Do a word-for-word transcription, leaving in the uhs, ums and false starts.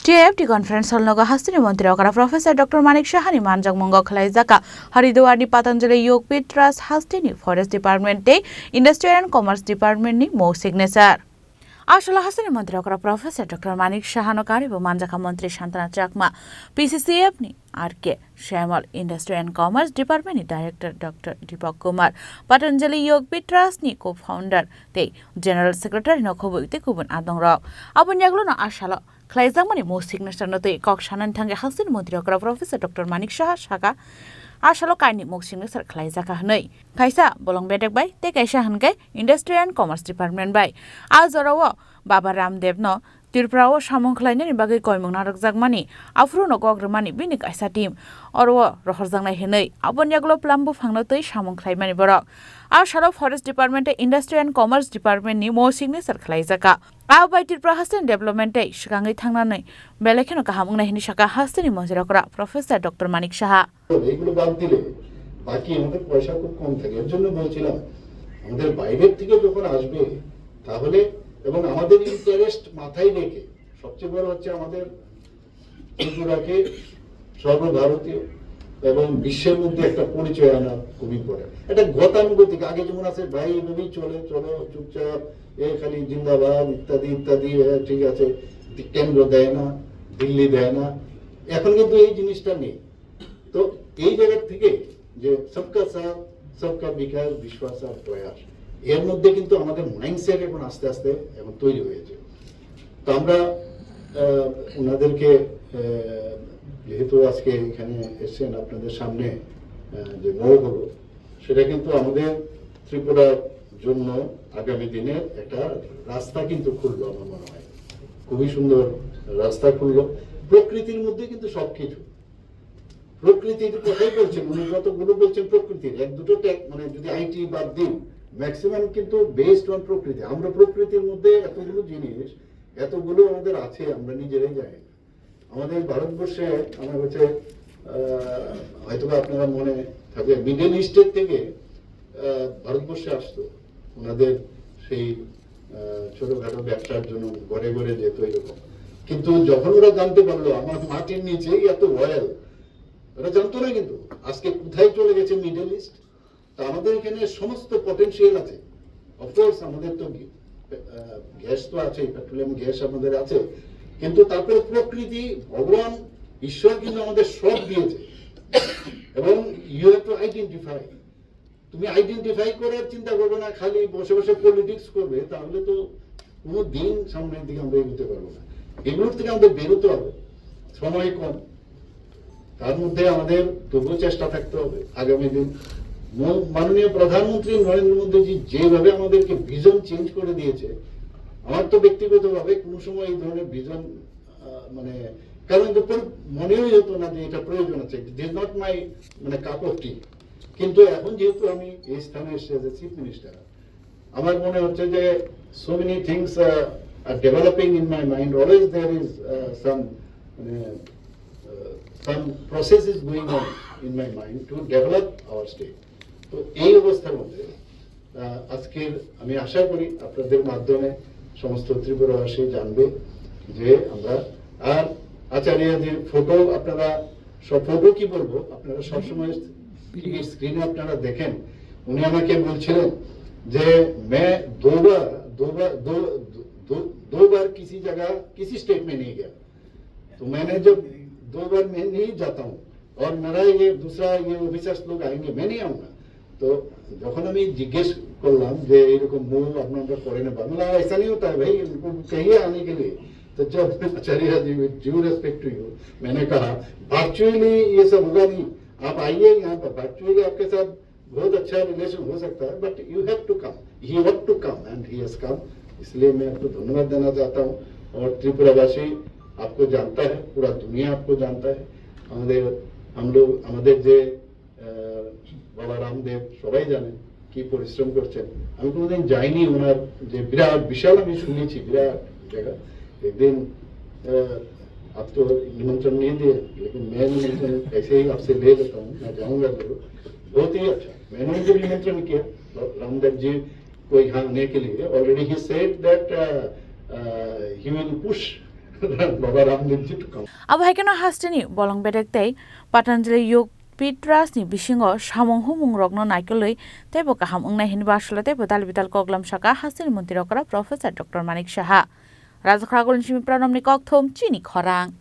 T I F T conference hall nogo hasteni montri okra Professor Doctor Manik Saha ni manjak mungo khlai jaka Haridwar ni Patanjali Yogpith Trust hasteni Forest Department tei Industry and Commerce Department ni mo signature. Asolo hasteni montri okra Professor Doctor Manik Saha no karibo manjaka montri Santana Chakma, P C C F ni R K Shyamlal, Industry and Commerce Department ni Director Doctor Deepak Kumar, Patanjali Yogpith Trust ni co-founder tei General Secretary no khobwi tei kubun adongrok. Aboni yaglo no asalo khlaijakmani mo signature no tei kok sanani thangwi hasteni montri okra Professor Doctor Manik Saha saka, asalo kaini mo signature khlaijaka hwnwi. Kaisa bolong bedek bai tei kaisa hwnkhe Industry and Commerce Department bai. A jorao Baba Ramdev no Tripura o samung khlainani bagwi koimung narwkjakmani, aphuru no kok rwmani bini kaisa team oro o rohorjaknai hwnwi. Aboni yaglo plum buphang no twi samung khlaimani borok. A salo Forest Department tei Industry and Commerce Department ni mo signature khlaijaka. A bai Tripura hasteni development tei swkangwi thangnani belai kheno kaham wngnai hwnwi saka hasteni montri okra Professor Doctor Manik Saha. এইগুলো বাদ দিলে বাকি আমাদের পয়সা খুব কম থাকে। এর জন্য বলছিলাম, আমাদের বাইরের থেকে যখন আসবে, তাহলে, এবং আমাদের ইন্টারেস্ট মাথায় রেখে, সবচেয়ে বড় হচ্ছে আমাদের ত্রিপুরাকে সর্বভারতীয় এবং বিশ্বের মধ্যে একটা পরিচয় আনা খুবই ইম্পর্টেন্ট। এটা গতানুগতিক, আগে যেমন আছে, "ভাই, এইভাবেই চলে, চলো চুপচাপ, এ খালি জিন্দাবাদ" ইত্যাদি ইত্যাদি, হ্যাঁ, ঠিক আছে, কেন্দ্র দেয় না, দিল্লি দেয় না। এখন কিন্তু এই জিনিসটা নেই। তো এই জায়গা থেকে যে সবকা সাথ, সবকা বিকাশ, বিশ্বাস আর প্রয়াস, এর মধ্যে কিন্তু আমাদের মাইন্ডসেট এখন আস্তে আস্তে এখন তৈরি হয়েছে। তো আমরা, আহ, ওনাদেরকে, আহ, যেহেতু আজকে এখানে এসছেন আপনাদের সামনে, আহ, যে মৌ হলো, সেটা কিন্তু আমাদের ত্রিপুরার জন্য আগামী দিনের একটা রাস্তা কিন্তু খুললো আমার মনে হয়। খুবই সুন্দর রাস্তা খুললো। প্রকৃতির মধ্যে কিন্তু সবকিছু, প্রকৃতির কথাই বলছেন উনি, যতগুলো বলছেন প্রকৃতির, এক দুটো ট্যাগ, মানে, যদি আইটি বাদ দিন, ম্যাক্সিমাম কিন্তু বেসড অন প্রকৃতি। আমরা প্রকৃতির মধ্যে এতগুলো জিনিস, এতগুলো আমাদের আছে, আমরা নিজেরাই জানি না। আমাদের ভারতবর্ষে আমার কাছে, আহ, হয়তোবা আপনারা মনে থাকবে, মিডল ইস্টের থেকে, আহ, ভারতবর্ষে আসতো ওনাদের সেই, আহ, ছোটখাটো ব্যবসার জন্য ঘরে ঘরে যেত এরকম। কিন্তু যখন ওরা জানতে পারলো আমার মাটির নিচেই এত অয়েল, ওরা জানতো না কিন্তু আজকে কোথায় চলে গেছে মিডল ইস্ট। তা আমাদের এখানে সমস্ত পটেনশিয়াল আছে। অফকোর্স, আমাদের তো গ্যা-, আহ, গ্যাস তো আছে, পেট্রোলিয়াম গ্যাস আমাদের আছে, কিন্তু তারপরে প্রকৃতি, ভগবান, ঈশ্বর কিন্তু আমাদের সব দিয়েছে। এবং you have to identify। তুমি আইডেন্টিফাই করার চিন্তা করবে না, খালি বসে বসে পলিটিক্স করবে, তাহলে তো কোনো দিন সামনের দিকে আমরা এগোতে পারবো না। এগুলোর থেকে আমাদের বেরোতে হবে। সময় কম, তার মধ্যে আমাদের তবুও চেষ্টা থাকতে হবে। আগামী দিন ম-, মাননীয় প্রধানমন্ত্রী নরেন্দ্র মোদীজি যেভাবে আমাদেরকে ভিশন চেঞ্জ করে দিয়েছে, আমার তো ব্যক্তিগতভাবে কোনো সময় এই ধরনের ভিশন, আহ, মানে, কারণ তো পরি-, মনেই হতো না যে এটা প্রয়োজন আছে। It is not my, মানে, কাপ অফ টি। কিন্তু এখন যেহেতু আমি এই স্থানে এসে আছি চিফ মিনিস্টার, আমার মনে হচ্ছে যে so many things, uh, are developing in my mind. Always there is, uh, some, মানে, uh, some process is going on in my mind to develop our state. তো এই অবস্থার মধ্যে, আহ, আজকের আমি আশা করি আপনাদের মাধ্যমে সমস্ত ত্রিপুরাবাসী জানবে যে আমরা, আর আচার্যজির ফটো, আপনারা সব ফটো কি বলবো, আপনারা সবসময় টিভির স্ক্রিনে আপনারা দেখেন, উনি আমাকে বলছিলেন যে मैं दो बार, दो बार, दो, दो, दो बार किसी जगह, किसी स्टेट में नहीं गया। तो मैंने जब दो बार मैं नहीं जाता हूँ और मेरा ये दूसरा ये ऑफिसर्स लोग आएंगे, मैं नहीं आऊँगा। তো যখন আমি জিজ্ঞেস করলাম যে এরকম মুভ আপনারা করেন, বাংলা ऐसा नहीं होता है भाई, उनको कहिए आने के लिए। तो जब आचार्य जी, with due respect to you, मैंने कहा, वर्चुअली ये सब होगा नहीं, आप आइए यहाँ पर, वर्चुअली आपके साथ बहुत अच्छा रिलेशन हो सकता है, but you have to come, he have to come and he has come। इसलिए मैं आपको धन्यवाद देना चाहता हूँ। और त्रिपुरावासी आपको जानता है, पूरा दुनिया आपको जानता है। আমাদের, हम लोग, আমাদের যে, আহ, বাবা রামদেব সবাই জানেন কি পরিশ্রম করছেন। আমি কোনোদিন যাইনি ওনার যে বিরাট বিশাল, আমি শুনেছি বিরাট জায়গা। একদিন, আহ, आप तो निमंत्रण नहीं दिए, लेकिन मैं निमंत्रण ऐसे ही आपसे ले लेता हूँ, मैं जाऊँगा जरूर। बहुत ही अच्छा। मैंने उनको निमंत्रण किया, रामदेव जी को यहाँ आने के लिए। Already he said that, uh, uh, he will push Abo hai kheno hasteni bolong bedek tei Patanjali Yog Pit Trust ni bisingo samung humung rokno naikolwi teibo kaham wngnai hinwi basolo teibo dal bidal koklam saka hasteni montri okra Professor Doctor Manik Saha. Rajakhra Golden Simi Pranamni kokthum chini khorang.